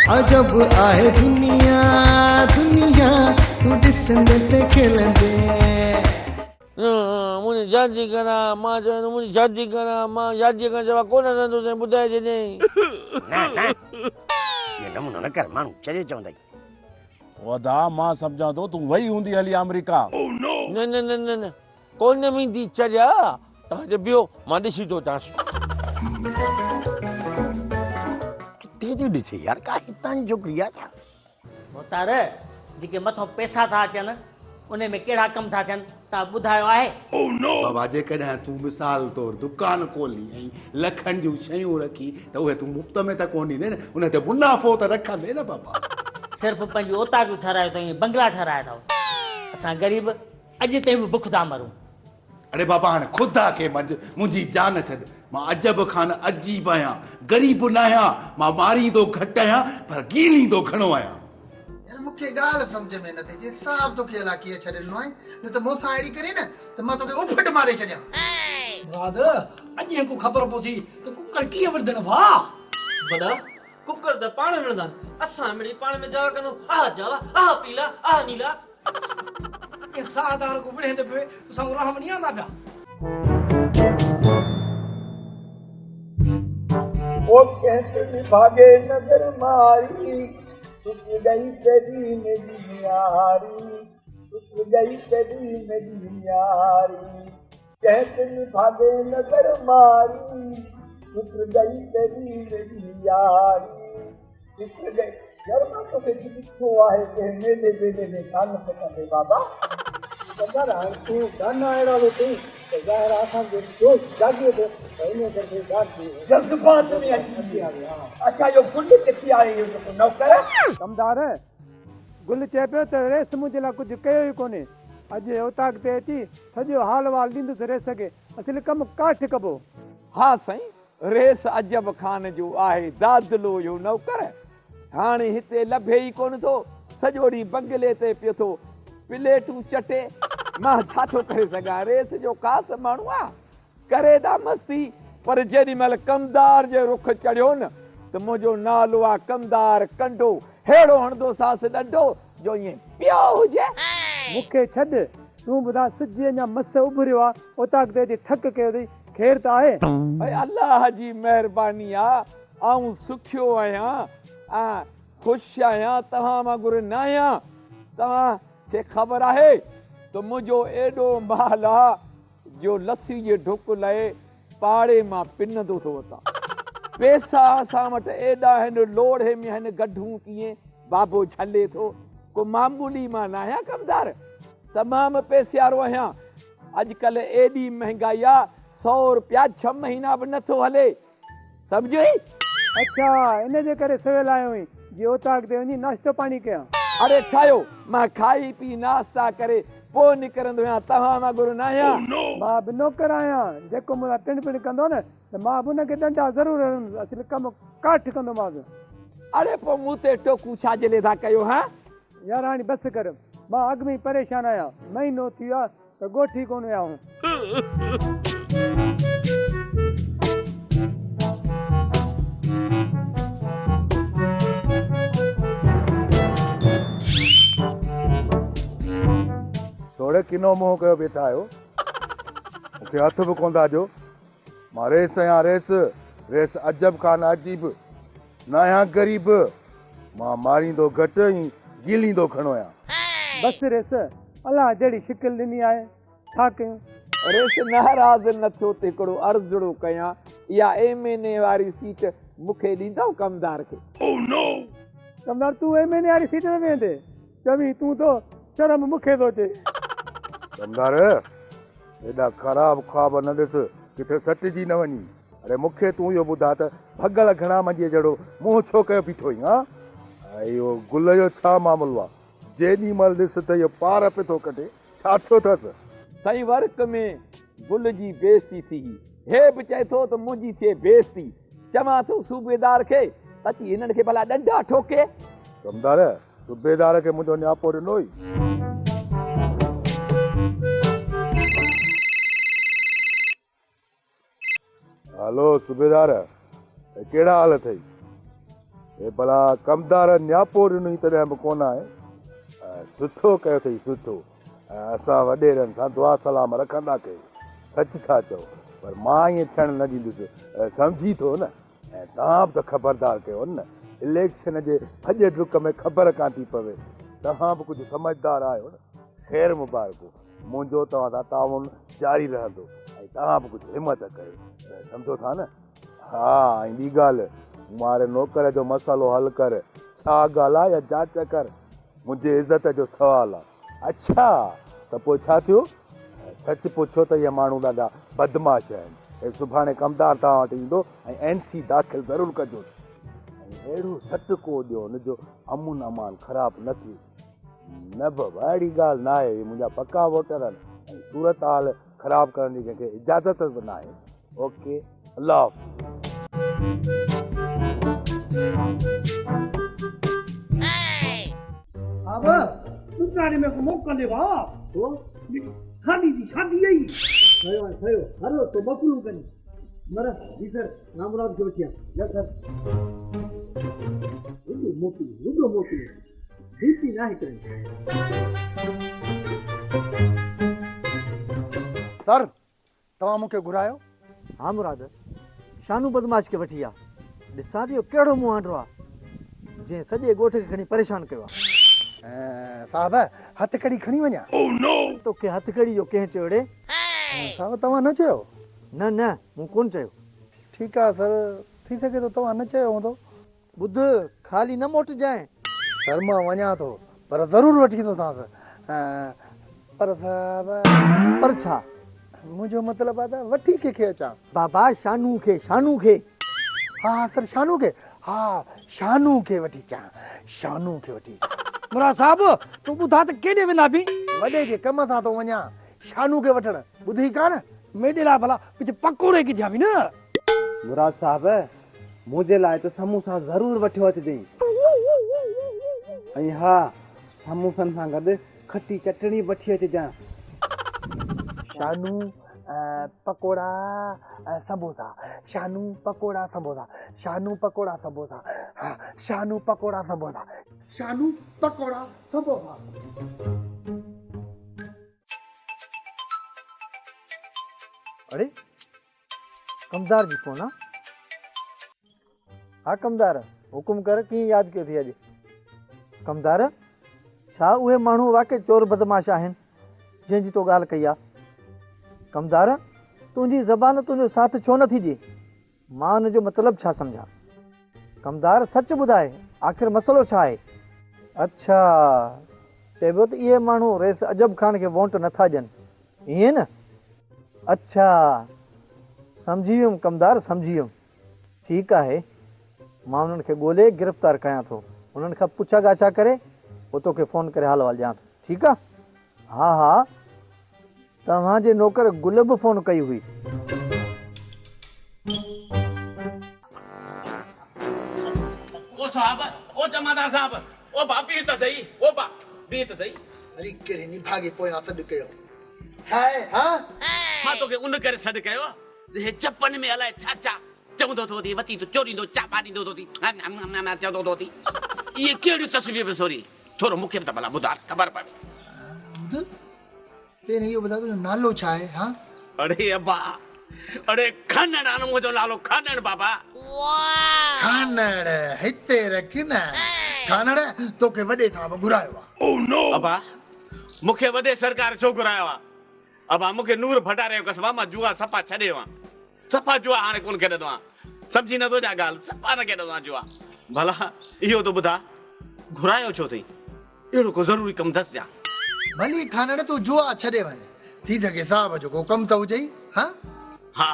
عجب آهي دنيا دنيا تون ڏسندين ته کلندين. منهنجي شادي ڪرا، مان چوان ٿو منهنجي شادي ڪرا، مان شاديء کان سواء ڪونه رهندس ۽ ٻڌائي ڇڏيائين. نه نه اهو نمونو نه ڪر ماڻهو چريو چوندئي. او ادا مان سمجهان ٿو تون وئي هوندي هلي آمريڪا. نه نه نه نه نه ڪونه ويندي چريا، توهان هتي بيهو مان ڏسي ٿو اچانس. ڪٿي ٿي ڏسي يار ڪا هتان جي ڇوڪري آ ڇا؟ ڀوتار، جيڪي مٿون پئسا ٿا اچن، انهي ۾ ڪهڙا ڪم ٿا ٿين، توهان ٻڌايو آهي؟ بابا جيڪڏهن تون مثال طور دڪان کولي ۽ لکن جون شيون رکي ته اهي تون مفت ۾ ته ڪونه ڏيندين نه، ان تي منافعو ته رکندين نه بابا. صرف پنهنجون اوطاقون ٺهرايو اٿئو ۽ بنگلا ٺهرايا اٿئو. اسان غريب اڄ تائين به بک ٿا مرون. اڙي بابا هاڻي خدا کي مڃ، منهنجي جان ڇڏ. مان عجب کان عجيب آهيان، غريب ناهيان، مان ماريندو گهٽ آهيان پر گيليندو گهڻو آهيان. يار مون کي ڳالهه سمجهه ۾ نٿي اچي، صاحب توکي الاء ڪيئن ڇڏي ڏنو آهي، نه ته مون سان اهڙي ڪرين نه ته مان توکي اڦٽ ماري ڇڏيان. مراد، اڄ هن کان خبر پوسي ته ڪڪڙ ڪيئن وڙهندن ڀاء. وڏا، ڪڪڙ ته پاڻ وڙهندا، اسان مڙئي پاڻ ۾ جاوا ڪندون، آها جاوا، آها پيلا، آها نيلا. ڪنهن ساهدار کان وڙهندي به توسان رحم ني آندا پيا. او ڪنهن تي نڀاڳي نظر ماري، سڪ ڳئي تيڏي ميڏي نياري، سڪ ڳئي تيڏي ميڏي نياري، ڪنهن تي نڀاڳي نظر ماري، سڪ ڳئي تيڏي ميڏي ياري، سڪ ڳئي. يار مان توکي ڏٺو آهي ڪنهن ميلي ٻيلي ۾ ڪانه سڪندي بابا. سردار هاڻ تون دانا اهڙا ٿو ٿين ته ظاهر آهي اسان جو جوش جاڳي ٿو ته انهيء ڪري ٿوري ڳالهه ٿي وئي. جذبات ۾ اچي ويا. اڇا اهو گل ڪٿي آهي اهو جيڪو نوڪر. ڪمدار، گل چئي پيو ته ريس منهنجي لاء ڪجهه ڪيو ئي ڪونهي. اڄ اوطاق تي اچي سڄو حال وال ڏيندس ريس کي. اصل ڪم ڪاٺ ڪبو. ها سائين، ريس عجب خان جو آهي دادلو اهو نوڪر. هاڻي هتي لڀي ئي ڪونه ٿو، سڄو ڏينهن بنگلي تي پيو ٿو پليٽون چٽي. مان ڇا ٿو ڪري سگهان، ريس جو خاص ماڻهو آ، ڪري ٿا مستي، پر جيڏي مهل ڪمدار جي رخ چڙهيو نه ته منهنجو نالو آ ڪمدار ڪنڊو، ههڙو هڻندوسانس ڏنڊو جو ائين پيو هجي. مون کي ڇڏ، تون ٻڌاء سج اڃا مس اڀريو آ، اوطاق تي اچي ٺڪ ڪيو اٿئي، خير ته آهي؟ اي الله جي مهرباني آ، آئون سکيو آهيان ۽ خوش آهيان، توهان وانگر ناهيان. توهان کي خبر آهي ته منهنجو ايڏو مال آ جو لسي جي ڍڪ لئي پاڙي مان پنندو ٿو وتان. پيسا اسان وٽ ايڏا آهن، لوڙهي ۾ آهن، گڍون ڪيئن بابو جهلي ٿو. ڪو معمولي مان ناهيان ڪمدار، تمام پيسيارو آهيان. اڄڪلهه ايڏي مهنگائي آ، سئو رپيا ڇهه مهينا به نٿو هلي. سمجهيئي؟ اڇا ان جي ڪري سويل آيو آهين جي اوطاق تي وڃي ناشتو پاڻي ڪيان. اڙي ٺاهيو، مان کائي پي ناشتا ڪري پوء نڪرندو آهيان، توهان وانگر ناهيان. مان به نوڪر آهيان، جيڪو مون سان ٽڻ پڻ ڪندو نه ته مان به ان کي ڏنڊا ضرور هڻندس، اصل ڪم ڪاٺ ڪندومانس. اڙي پوء مون تي ٽوڪون ڇا جي لئي ٿا ڪيو هان؟ يار هاڻي بس ڪر، مان اڳ ۾ ئي پريشان آهيان، مهينو ٿي ويو آهي ته ڳوٺ ئي ڪونه ويا آهيون. سوڙهي ڪنو منهن ڪيو بيٺا آهيو. مون کي هٿ به ڪونه ٿا ڏيو. مان ريس آهيان ريس، ريس عجب کان عجيب. ناهيان غريب. مان ماريندو گهٽ ۽ گيليندو گهڻو آهيان. بس ريس، الله جهڙي شڪل ڏني آهي، ڇا ڪيون؟ ريس ناراض نه ٿيو ته هڪڙو عرضڙو ڪيان، اها ايم اين اي واري سيٽ مون کي ڏيندؤ ڪمدار کي؟ ڪمدار تون ايم اين اي واري سيٽ تي ويهندين؟ چوين تون ٿو، شرم مون کي ٿو اچي. ڪمدار، ايڏا خراب خواب نه ڏس، ڪٿي سٽجي نه وڃين. اڙي مون کي تون اهو ٻڌاء ته ڀڳل گهڻا منجيء جهڙو منهن ڇو ڪيو بيٺو آهين، هان؟ ۽ اهو گل جو ڇا معاملو آ؟ جيڏي مهل ڏس ته اهو پار پيو ٿو ڪڍي، ڇا ٿيو اٿس؟ سائين ورق ۾ گل جي بيعزتي ٿي هئي. هي به چئي ٿو ته منهنجي ٿئي بيعزتي. چوان ٿو صوبيدار کي ته اچي هنن کي ڀلا ڏنڊا ٺوڪي. ڪمدار، صوبيدار کي منهنجو نياپو ڏنو ئي. هلو صوبيدار، ڪهڙا حال اٿئي؟ هي ڀلا ڪمدار نياپو ڏنوئي تڏهن به ڪونه آئين. سٺو ڪيو اٿئي سٺو. اسان وڏيرن سان دعا سلام رکندا ڪيو. سچ ٿا چئو پر مان ائين ٿيڻ نه ڏيندس. سمجهين ٿو نه؟ ۽ توهان به ته خبردار ڪيو نه. اليڪشن جي ڀڄ ڊڪ ۾ خبر ڪانه ٿي پوي. توهان به ڪجهه سمجهدار آهيو نه. خير مبارڪون. منهنجو توهان سان تعاون جاري رهندو ۽ توهان به ڪجهه همت ڪيو. سمجهو ٿا نه؟ ها ۽ ٻي ڳالهه، مون واري نوڪر جو مسئلو حل ڪر. ڇا ڳالهه آ يا جاچ ڪر. منهنجي عزت جو سوال آ. اڇا! ته پوء ڇا ٿيو؟ سچ پڇو ته اهي ماڻهو ڏاڍا بدمعاش آهن. هي سڀاڻي ڪمدار توهان وٽ ايندو ۽ اين سي داخل ضرور ڪجوس ۽ اهڙو سٽڪو ڏيون جو امن امان خراب نه ٿئي. نه بابا اهڙي ڳالهه ناهي. اهي منهنجا پڪا ووٽر آهن ۽ صورتحال خراب ڪرڻ جي ڪنهن کي اجازت به ناهي. اوڪي الله حافظ. صاحب ٻڌاڻي ۾ ڪو موڪل ڏي ڀاء. ڇو؟ سادي جي شادي آئي. ٺهيو آهي ٺهيو هر روز تو مقبولون ڪرين. مر جي سر نامراد کي وٺي آ. نه سر. رڳو موڪليون رڳو موڪليون ڊيوٽي ناهي ڪرڻي. سر توهان مون کي گهرايو؟ ها مراد، شانو بدمعاش کي وٺي آ. ڏسان ته اهو ڪهڙو مهانڊو آ، جنهن سڄي ڳوٺ کي کڻي پريشان ڪيو آ. صاحب، هٿڪڙي کڻي وڃان؟ توکي هٿڪڙي جو ڪنهن چيو ڙي؟ صاحب، توهان نه چيو؟ نه نه، مون ڪونه چيو. ٺيڪ آ سر، ٿي سگهي ٿو توهان نه چيو هوندو. ٻڌ، خالي نه موٽجانء. سر مان وڃان ٿو، پر ضرور وٺي ايندوسانس. پر صاحب. پر ڇا؟ منهنجو مطلب آهي ته وٺي ڪنهن کي اچان؟ بابا شانو کي، شانو کي. ها ها سر شانو کي، ها شانو کي وٺي اچان، شانو کي وٺي اچان. مراد صاحب، تون ٻڌاء ته ڪيڏي ويندا بين؟ وڏي جي ڪم سان ٿو وڃان، شانو کي وٺڻ، ٻڌئي ڪانه؟ ميڏي لاء ڀلا ڪجهه پڪوڙي ڪجهه آوين نه؟ مراد صاحب، منهنجي لاء ته سموسا ضرور وٺيو اچجئين. ۽ ها، سموسن سان گڏ کٽي چٽڻي به وٺي اچجان. شانو، پڪوڙا، سموسا، شانو، پڪوڙا، سموسا، شانو، پڪوڙا، سموسا، ها، شانو، پڪوڙا، سموسا. شانو، پڪوڙا، سموسا. اڙي! ڪمدار جي فون آ. ها ڪمدار، حڪم ڪر ڪيئن ياد ڪيو ٿي اڄ؟ ڪمدار، ڇا اهي ماڻهو واقعي چور بدمعاش آهن، جنهن جي تو ڳالهه ڪئي آ؟ ڪمدار، تنهنجي زبان تنهنجو ساٿ ڇو نٿي ڏئي؟ مان ان جو مطلب ڇا سمجهان؟ ڪمدار، سچ ٻڌاء، آخر مسئلو ڇا آهي؟ اڇا، چئبو ته اهي ماڻهو رئيس عجب خان کي وونٽ نٿا ڏين، ائين نه؟ اڇا، سمجهي ويم ڪمدار، سمجهي ويم. ٺيڪ آهي، مان انهن کي ڳولي گرفتار ڪيان ٿو. انهن کان پڇا ڳاڇا ڪري پوء توکي فون ڪري حال احوال ڏيان ٿو. ٺيڪ آ؟ ها ها، توهان جي نوڪر گل به فون ڪئي هئي. او صاحب، او جمعدار صاحب، او ڀاء بيهه ته سهي، او ڀاء بيهه ته سهي. وري ڪهڙي نڀاڳي پويان سڏ ڪيو. ڇا آهي ها؟ مان توکي ان ڪري سڏ ڪيو جو هي چپن ۾ الائي ڇا ڇا چوندو ٿو اٿي، وتي ٿو چوريندو، چاپا ڏيندو ٿو اٿي، چوندو ٿو اٿي. اهي ڪهڙيون تسبيح پيو سوري، ٿورو مون کي به ته ڀلا ٻڌاء خبر پوي. ٻڌ، پهرين اهو ٻڌاء تنهنجو نالو ڇا آهي ها؟ اڙي ابا، اڙي خانڻ آ نه منهنجو نالو خانڻ بابا. خانڻ هتي رک نه. خانڻ توکي وڏي صاحب گهرايو آ. ابا، مون کي وڏي سرڪار ڇو گهرايو آ؟ ابا مون کي نور ڀٽاري جو قسم آ مان جوا صفا ڇڏي ويو آهيان. صفا جوا هاڻي ڪونه کيڏندو آهيان. سمجهي نٿو ڇا ڳالهه؟ صفا نه کيڏندو آهيان جوا. ڀلا اهو ته ٻڌاء گهرايو ڇو اٿئي؟ اهڙو ڪو ضروري ڪم اٿس ڇا؟ ڀلي خانڻ تون جوا ڇڏي وڃ. ٿي سگهي صاحب جو ڪو ڪم ته هجئي ها؟ ها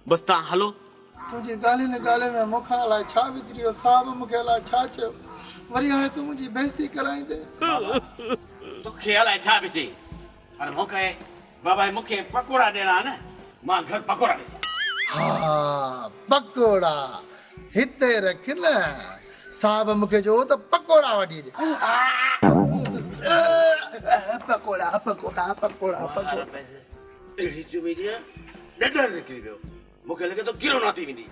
بس تان هلو. تنهنجي ڳالهين ڳالهين ۾ مون کان الائي ڇا وسري ويو، صاحب مون کي الائي ڇا چيو، وري هاڻي تون منهنجي بيعزتي ڪرائيندين. بابا توکي الائي ڇا به چئي، پر مون کي بابا مون کي پڪوڙا ڏيڻا آهن، مان گهر پڪوڙا ڏسان. ها پڪوڙا هتي رک نه، صاحب مون کي چيو ته پڪوڙا وٺي اچ. پڪوڙا پڪوڙا پڪوڙا پڪوڙا. اهڙي چمي ڏيان ڏڏر نڪري ويو. مون کي لڳي ٿو ڪرونا ٿي ويندي.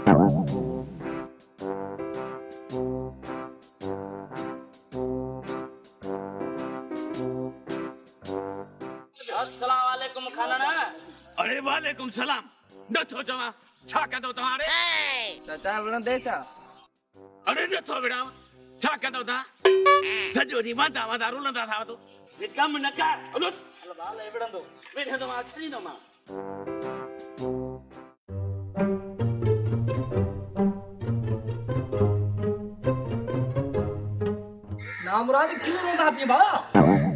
السلام عليڪم خانڻ. اڙي وعليڪم سلام نه ٿو چوان ڇا ڪندو توهان اڙي. چاچا وڙهندي ڇا؟ اڙي نه ٿو وڙهان ڇا ڪندو توهان سڄو ڏينهن واندا واندا رلندا ٿا وتو. ڪم نه ڪر. هل ڀال وڙهندو. وڙهندو مان ڇڏيندو مان. نامراد ڪيون روندا پي ڀاء؟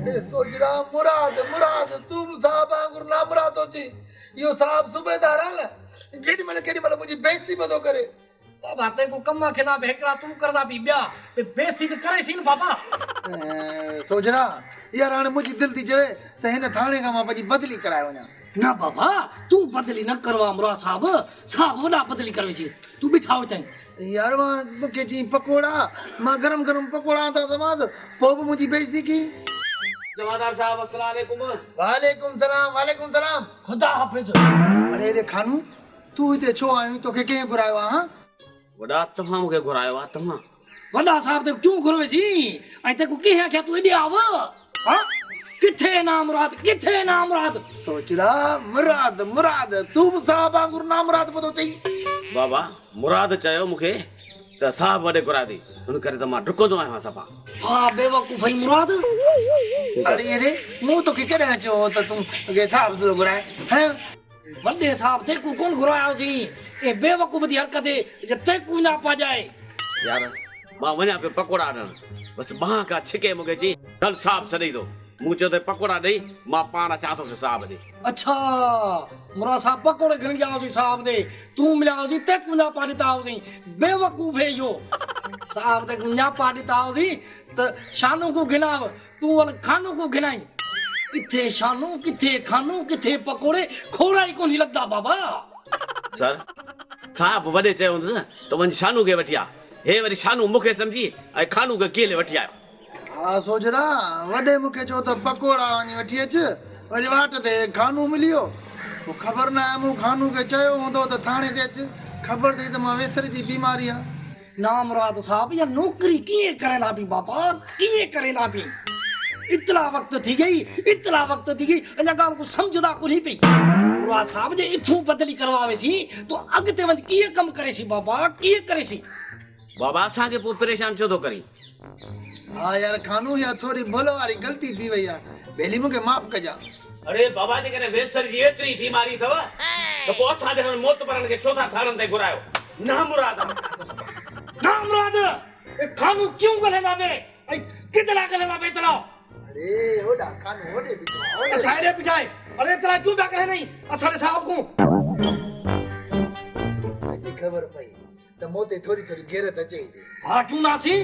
ڏي سوجڙا مراد مراد تون به صاحب وانگر نامراد ٿو چئين. اهو صاحب صوبيدار آهي نه جيڏي مهل ڪيڏي مهل منهنجي بيعزتي پيو ٿو ڪري. بابا تنهن ڪو ڪم کي نا به هڪڙا تون ڪرندا پي ٻيا به بيعزتي ته ڪري سين بابا. سوجڙا يار هاڻي منهنجي دل ٿي چوي ته هن ٿاڻي کان مان پنهنجي بدلي ڪرائي وڃان. نه بابا تون بدلي نه ڪروا مراد صاحب صاحب وڏا بدلي ڪروي سي تون بيٺا هو تائين. يار مان مونکي چئين پڪوڙا مان گرم گرم پڪوڙا آندا ٿمانس پوء به منهنجي بيعزتي ڪئي. جمعدار صاحب السلام عليڪم. وعليڪم سلام وعليڪم سلام. خدا حافظ. اڙي اڙي خانو تون هتي ڇو آيو آهين توکي ڪنهن گهرايو آ هان. وڏا توهان مونکي گهرايو آ توهان. وڏا صاحب تيکو ڪيون گهروي سين ۽ تيکو ڪنهن آکيا تون ايڏي آو ها ڪٿي نامراد ڪٿي نامراد. سوچڙا مراد مراد تون به صاحب وانگر نامراد پيو ٿو چئين. بابا مراد چيو مونکي ته صاحب وڏي گهرائي ٿي ان ڪري ته مان ڊڪندو آهيان صفا. ها بيوقوف ۽ مراد. اڙي اڙي مون توکي ڪڏهن چيو هو ته تون کي صاحب ٿو گهرائي هين. وڏي صاحب تيڪون ڪونه گهرايو سين اي بيوقوف the حرڪت اي جي تيڪون نه پاڄائي. يار مان وڃان پيو پڪوڙا آڻڻ بس ٻانهن کان ڇڪي مونکي چي هل صاحب سڏئي ٿو مون چيو ته پڪوڙا ڏئي مان پاڻ اچان ٿو صاحب ڏي. اڇا مراد صاحب پڪوڙي گهڻ ويا هوسين صاحب ڏي تون مليا هوسين تيڪون نه پا ڏتا هوسين بيوقوف اي اهو صاحب تيڪون نه پا ڏتا هوسين ته شانو ڪو گهناو تون ول خانو ڪو گهنائين. ڪٿي شانو ڪٿي خانو ڪٿي پڪوڙي کوڙا ئي ڪونهي لڳدا بابا. سر صاحب وڏي چيو هوندس نه ته وڃ شانو کي وٺي آ. هي وري شانو مون کي سمجهي ۽ خانو کي ڪيلي وٺي آيو. ها سوجهرا وڏي مون کي چيو ته پڪوڙا وڃي وٺي اچ وري واٽ تي خانو ملي ويو پوء خبر ناهي مون خانو کي چيو هوندو ته ٿاڻي تي اچ خبر اٿئي ته مان ويسر جي بيماري آ. نامراد صاحب اها نوڪري ڪيئن ڪريندا پي بابا ڪيئن ڪريندا پي ايترا وقت ٿي گئي ايترا وقت ٿي گئي اڃا ڳالهه ڪو سمجهدا ڪونهي پئي مراد صاحب جي اٿون بدلي ڪرواوي سي تو اڳتي وڃ ڪيئن ڪم ڪري سي بابا ڪيئن ڪري سي. بابا اسان کي پوء پريشان ڇو ٿو ڪرين. ها يار خانو اها ٿوري ڀل واري غلطي ٿي وئي آ ٻيلي مونکي معاف ڪجان. اڙي بابا جيڪڏهن ويسر جي ايتري بيماري اٿو ته پوء اسان جهڙن معتبرن کي ڇو ٿا ٿاڻن تي گهرايو. نامراد نامراد اي خانو ڪيون ڳالهائيندا پي ۽ ڪيترا ڳالهائيندا پي ايترا. اڙي هوڏا خانو هوڏي بيٺو آ هوڏي. اڇا هيڏي بيٺا آهي اڙي ايترا ڪيون پيا ڳالهائيندائين اسان جي صاحب کون. اڄ خبر پئي ته مون تي ٿوري ٿوري غيرت اچي ئي ٿي. ها ڪيون نه آسين.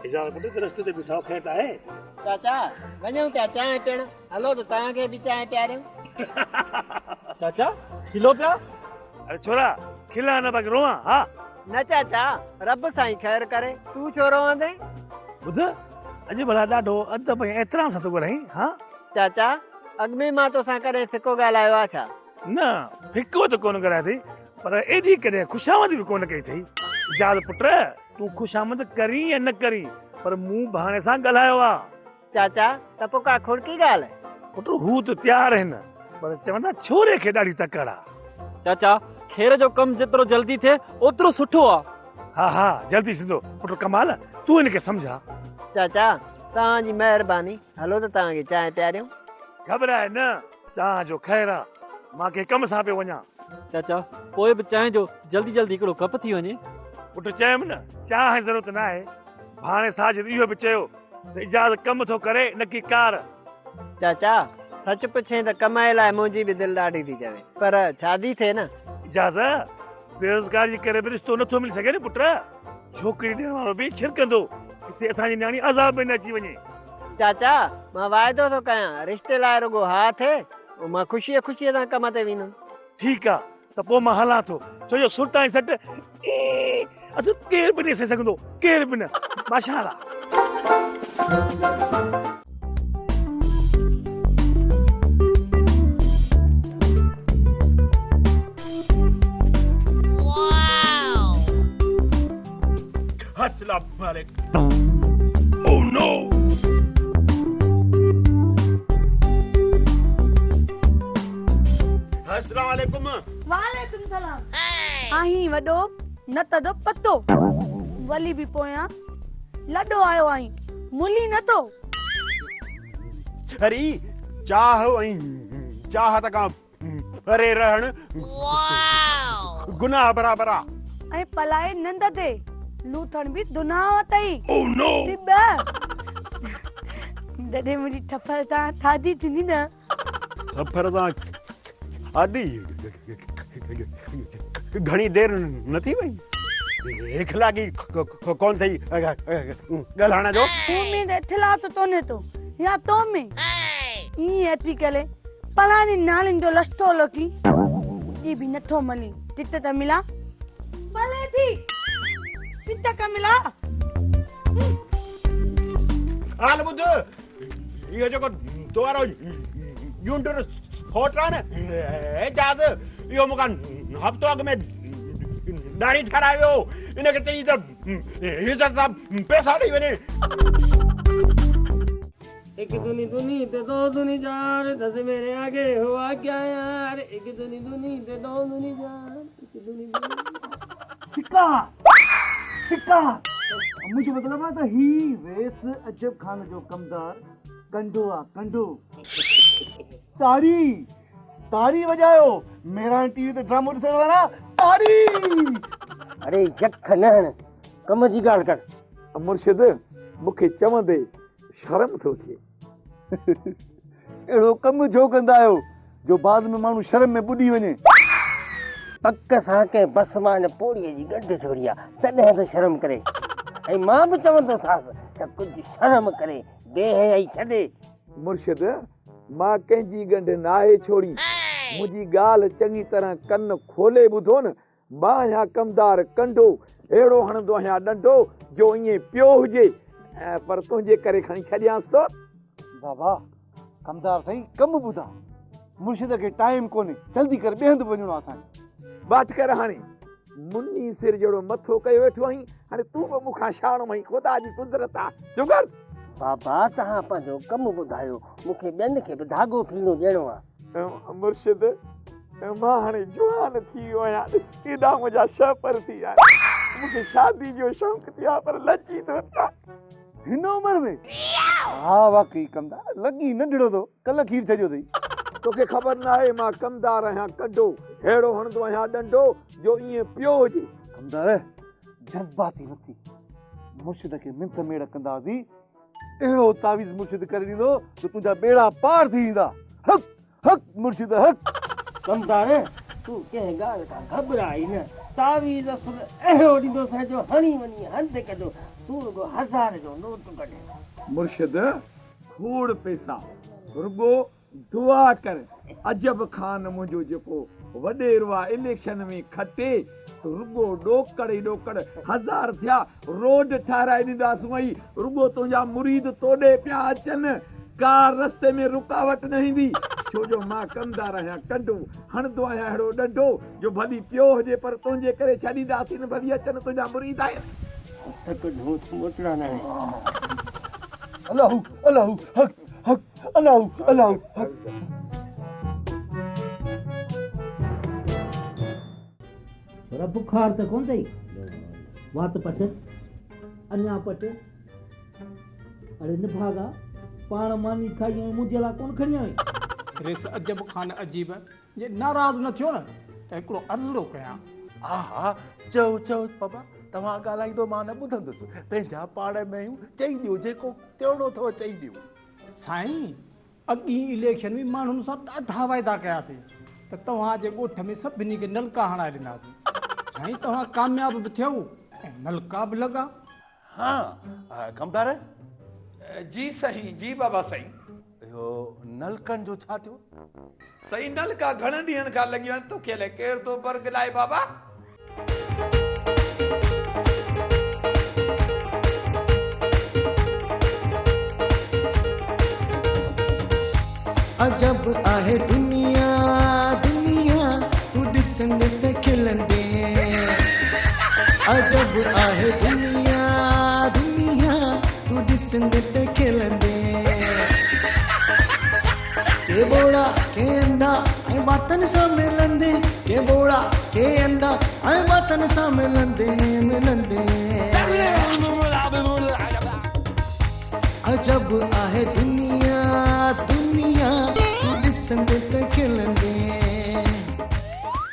اجازت پٽ ته رستي تي بيٺا خير ته آهي. چاچا وڃون پيا چانهه پيئڻ هلو ته توهان کي به چانهه پياريون. چاچا کلو پيا. اڙي ڇورا کلان نه باقي روئان ها. نه چاچا رب سائين خير ڪري تون ڇو روئندين. ٻڌ اڄ ڀلا ڏاڍو ادب ۽ احترام سان ٿو ڳالهائين ها. چاچا اڳ ۾ مان توسان ڪڏهن ڦڪو ڳالهايو آ ڇا. نه ڦڪو ته ڪونه ڳالهايو اٿئي پر ايڏي ڪڏهن خوشامد به ڪونه ڪئي اٿئي. اجاز پٽ تون خوشامد ڪرين يا نه ڪرين پر مون ڀاڻي سان ڳالهايو آ. چاچا ته پوء ڪا کڙڪي ڳالهه؟ پٽ هو ته تيار آهن پر چون ٿا ڇوري کي ڏاڍي تڪڙ آ. چاچا خير جو ڪم جيترو جلدي ٿئي اوترو سٺو آ. ها ها جلدي ٿيندو پٽ ڪمال تون هن کي سمجهاء. چاچا توهان جي مهرباني هلو ته توهان کي چانهه پياريون. گهٻراء نه چانهه جو خير آ مان ڪنهن ڪم سان پيو وڃان. چاچا پوء به چانهه جو جلدي جلدي هڪڙو ڪپ ٿي وڃي. پٽ چيم نه چانهه جي ضرورت ناهي. ڀاڻي ساجد اهو به چيو ته اجاز ڪم ٿو ڪري نه ڪي ڪار. چاچا سچ پڇين ته ڪمائي لاء منهنجي به دل ڏاڍي ٿي چوي پر شادي ٿئي نه. اجاز بيروزگاري جي ڪري به رشتو نٿو ملي سگهي نه پٽ. ڇوڪري ڏيڻ وارو به ڇرڪندو ڪٿي اسان جي نياڻي عذاب ۾ نه اچي وڃي. چاچا مان واعدو ٿو ڪيان رشتي لاء رڳو ها ٿئي پوء مان خوشيء خوشيء سان ڪم تي ويندم. ٺيڪ آ ته پوء مان هلان ٿو ڇو جو سلطان جي سٽ اي اٿ ڪير به نه سهي سگهندو ڪير به نه ماشاءالله. عليڪم. وعليڪم سلام. آهين وڏو نه ته جو پتو. ولي به پويان لڏو آيو آهين ملين نه ٿو. اري چاهه ۽ چاهت کان پري رهڻ گناهه برابر آ. ۽ پلائي نند تي لوٿڻ به دناهه اٿئي. ٽٻ جڏهن منهنجي ٺڦر تان ٿاڌي ٿيندي نه. ٺڦر تان ٿاڌي گهڻي دير نه ٿي وئي. اخلاقي ڪونه ٿئي ڳالهائڻ جو. مون ۾ ته اخلاص ڪونهي ٿو يا تو ۾. ائين اچي ڪري پراڻي نالين جو لستو لوڪي اڄ به نٿو ملين. چت ته ملان. ڀلي ٿي چت ڪا ملا. حال ٻڌ اهو جيڪو تو وارو جونڊر سوٽ آهي نه اعجاز اهو مون کان هفتو اڳ ۾ ڏاڙهي ٺهرائي ويو ان کي چئي ته عزت سان پئسا ڏئي وڃي. هڪ دوني دوني تي دو دوني چار دس ميري آگي هوا ڪيا يار هڪ دوني دوني تي دو دوني چار هڪ دوني دوني. سڪا سڪا منهنجو مطلب آ ته هي ريس عجب خان جو ڪمدار ڪنڊو آ ڪنڊو. تاڙي تاڙي وڄايو مهراڻ ٽي وي تي ڊرامو ڏسڻ وارا تاڙي. اڙي يک نه هڻ ڪم جي ڳالهه ڪر. مرشد مون کي چوندي شرم ٿو ٿئي. اهڙو ڪم ڇو ڪندا آهيو جو بعد ۾ ماڻهو شرم ۾ ٻڏي وڃي. پڪ سان ڪنهن بس مان هن پوڙهيء جي ڳنڍ ڇوڙي آ تڏهن ٿو شرم ڪري ۽ مان به چوندوسانس ته ڪجهه شرم ڪري بي حيائي ڇڏي. مرشد مان ڪنهن جي ڳنڍ ناهي ڇوڙي. منهنجي ڳالهه چڱي طرح ڪن کولي ٻڌو نه مان آهيان ڪمدار ڪنڊو، اهڙو هڻندو آهيان ڏنڊو، جو ائين پيو هجي، پر تنهنجي ڪري کڻي ڇڏيانس ٿو. بابا، ڪمدار سائين ڪم ٻڌاء، مرشد کي ٽائيم ڪونهي، جلدي ڪر ٻئي هنڌ به وڃڻو آهي اسان کي. باٺ ڪر هاڻي، مني سر جهڙو مٿو ڪيو ويٺو آهين، هاڻي تون به مون کان شاڻو آهين، خدا جي قدرت آ، چپ ڪر. بابا، توهان پنهنجو ڪم ٻڌايو، مون کي ٻين کي به ڌاڳو ڦيڻو ڏيڻو آ. مرشد، مان هاڻي جوان ٿي ويو آهيان، ڏس ڪيڏا منهنجا شهپر ٿي ويا آهن. مون کي شادي جو شوق ٿيو آهي پر لچي ٿو ٿيان. هن عمر ۾؟ ها واقعي ڪمدار، لڳي ننڍڙو ٿو، ڪلهه کير ڇڏيو اٿئي. توکي خبر ناهي مان ڪمدار آهيان ڪنڊو، ههڙو هڻندو آهيان ڏنڊو جو ائين پيو هجي. ڪمدار، جذباتي نه ٿي، مرشد کي منٿ ميڙ ڪنداسين، اهڙو تعويذ مرشد ڪري ڏيندو جو تنهنجا ٻيڙا پار ٿي ويندا. حق حق مرشد حق. ڪمدار، تون ڪنهن ڳالهه کان گهٻراء ئي نه. تعويذ اصل اهڙو ڏيندوسانء جو هڻي وڃي هنڌ ڪندو. تون رڳو هزار جو نوٽ ڪڍ. مرشد، کوڙ پئسا، رڳو دعا ڪر عجب خان منهنجو جيڪو وڏيرو آ اليڪشن ۾ کٽي ته رڳو ڏوڪڙ ئي ڏوڪڙ هزار ٿيا روڊ ٺهرائي ڏينداسون ۽ رڳو تنهنجا مريد توڏي پيا اچن ڪا رستي ۾ رڪاوٽ نه ايندي ڇو جو مان ڪمدار آهيان ڪنڊو هڻندو آهيان اهڙو ڏنڊو جو ڀلي پيو هجي پر تنهنجي ڪري ڇڏينداسين نه ڀلي اچن تنهنجا مريد آهن. هٿ ڪڍون ته موٽڻا ناهن. الله الله حق حق الله الله حق. پر بخار ته ڪونه اٿئي؟ وات پٽ، اڃا پٽ. اڙي نڀاڳا، پاڻ ماني کائي ۽ منهنجي لاء ڪونه کڻي آئين؟ ريس عجب خان عجيب، جي ناراض نه ٿيو نه ته هڪڙو عرضڙو ڪيان. آها، چئو چئو بابا، توهان ڳالهائيندو مان نه ٻڌندس، پنهنجا پاڻ ۾ آهيون، چئي ڏيو جيڪو چوڻو اٿو چئي ڏيو. سائين، اڳئين اليڪشن ۾ ماڻهن سان ڏاڍا واعدا ڪياسين ته توهان جي ڳوٺ ۾ سڀني کي نلڪا هڻائي ڏينداسين. سائين توهان ڪامياب به ٿيو ۽ نلڪا به لڳا. ها ڪمدار. جي سائين، جي بابا سائين. اهو نلڪن جو ڇا ٿيو؟ سائين نلڪا گهڻن ڏينهن کان لڳيون آهن توکي الائي ڪير ٿو برغلائي بابا. عجب آهي دنيا دنيا تون ڏسندين ته کلندين عجب آهي دنيا دنيا تون ڏسندين ته کلندين. ڪي ٻوڙا ڪي انڌا ۽ واتن سان ملندي، ڪي ٻوڙا ڪي انڌا ۽ واتن سان ملندي ملندي. عجب آهي دنيا دنيا، تون ڏسندي ته کلندي.